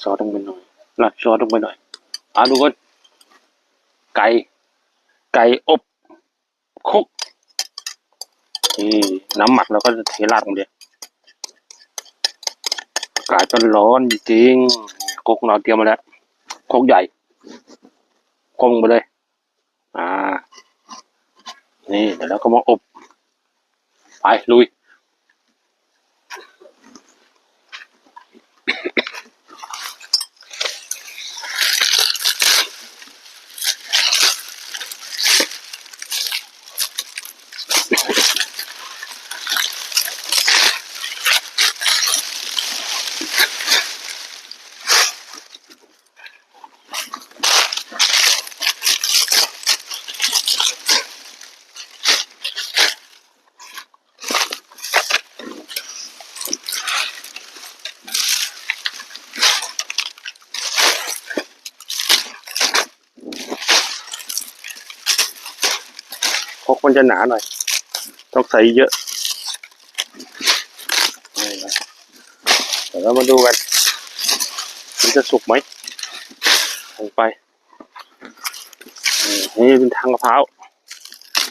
ຊອດລົງໄປໜ້ອຍ ລາດຊອດລົງໄປໜ້ອຍ. ເອົາ ທຸກຄົນ ໄກ່ ໄກ່ອົບຄົກ. ນີ້ ນ້ຳໝັກ ເຮົາກໍຈະເທລາດລົງເລີຍ. ອາກາດກໍຮ້ອນຈິງໆ. ຄົກຂອງເຮົາຕຽມມາແລ້ວ ຄົກໃຫຍ່ ຄົກລົງໄປເລີຍ. ອ່າ ນີ້ ແລ້ວເຮົາກໍມາອົບ. ໄປ ລຸຍ. ຄົກມັນຈະໜາໜ້ອຍ ຕ້ອງໃສ່ເຍີະ. ດຽວເຮົາມາດູກັນ ມັນຈະສຸກໄໝ? ລົງໄປ. ນີ້ເປັນທາງກະເພົາ